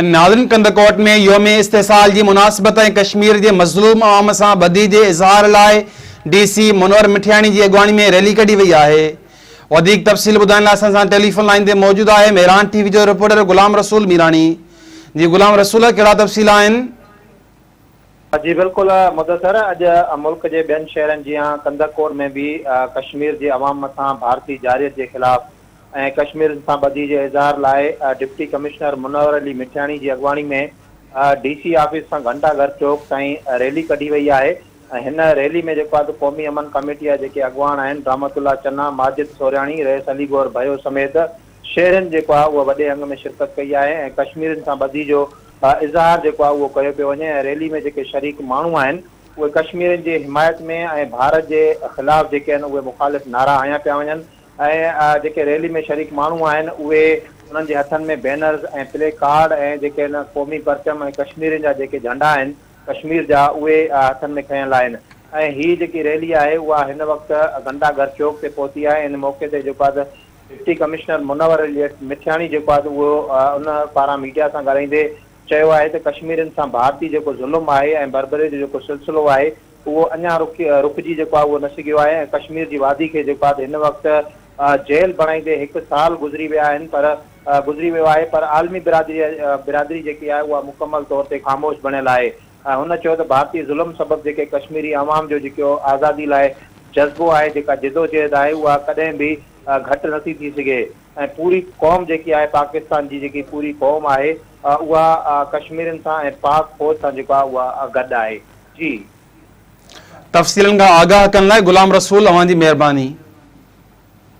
ناظرين ڪنڌڪوٽ ۾ يوم استحصال جي مناسبت ۽ ڪشمير جي مظلوم عوام سان ٻڌي جي اظهار لاء ڊي سي منور مٺياڻي جي اڳواڻي ۾ ريلي ڪڍي وئي آهي. وڌيڪ تفصيل ٻڌائڻ لاء اسان سان ٽيليفون لائين تي موجود آهي مهراڻ ٽي وي جو رپورٽر غلام رسول ميراڻي. جي غلام رسول ڪهڙا تفصيل آهن؟ جي بلڪل مدثر اڄ ملڪ جي ٻين شهرن جيان ڪنڌڪوٽ ۾ به ڪشمير جي عوام مٿان ڀارتي جارحيت جي خلاف ۽ ڪشميرين سان ٻڌي جي اظهار لاء ڊپٽي ڪمشنر منور علي مٺياڻي جي اڳواڻي ۾ ڊي سي آفيس کان گهنٽا گهر چوڪ تائين ريلي ڪڍي وئي آهي ۽ هن ريلي ۾ جيڪو آهي ته قومي امن ڪميٽي جا جيڪي اڳواڻ آهن رحمت الله چنا، ماجد سورياڻي، رئيس علي گوهر ڀيو سميت شهرين جيڪو آهي اهو وڏي انگ ۾ شرڪت ڪئي آهي ۽ ڪشميرين سان ٻڌي جو اظهار جيڪو آهي اهو ڪيو پيو وڃي ۽ ريلي ۾ جيڪي شريڪ ماڻهو آهن اهي ڪشميرين جي حمايت ۾ ۽ ڀارت جي خلاف جيڪي آهن اهي مخالف نعرا هنيا پيا وڃن. ۽ جيڪي ريلي ۾ شريڪ ماڻهو آهن اهي انهن جي هٿن ۾ بينرز ۽ پلي ڪارڊ ۽ جيڪي آهن قومي پرچم ۽ ڪشميرين جا جيڪي جهنڊا آهن ڪشمير جا اهي هٿن ۾ کنيل آهن ۽ هي جيڪي ريلي آهي اها هن وقت گهنٽا گهر چوڪ تي پهتي آهي ان موقعي تي جيڪو آهي ته ڊپٽي ڪمشنر منور علي مٺياڻي جيڪو آهي ته اهو ان پاران ميڊيا سان ڳالهائيندي چيو آهي ته ڪشميرين سان ڀارتي جيڪو ظلم آهي ۽ بربريت جو جيڪو سلسلو آهي اهو اڃا رڪجي جيڪو آهي اهو نه سگهيو آهي ۽ ڪشمير جي وادي کي جيڪو آهي هن وقت جيل بڻائيندي هڪ سال گذري ويا آهن پر گذري ويو آهي پر عالمي برادري برادري جيڪي آهي اها مڪمل طور تي خاموش بڻيل آهي ۽ هن چيو ته ڀارتي ظلم سبب جيڪي ڪشميري عوام جو جيڪو آزادي لاء جذبو آهي جيڪا جدوجهد آهي اها ڪڏهن به گهٽ نٿي ٿي سگهي ۽ پوري قوم جيڪي آهي پاڪستان جي جيڪي پوري قوم آهي اها ڪشميرين سان ۽ پاڪ فوج سان جيڪو آهي اها گڏ آهي. جي. تفصيلن کان آگاهه ڪرڻ لاء غلام رسول اوهان جي مهرباني.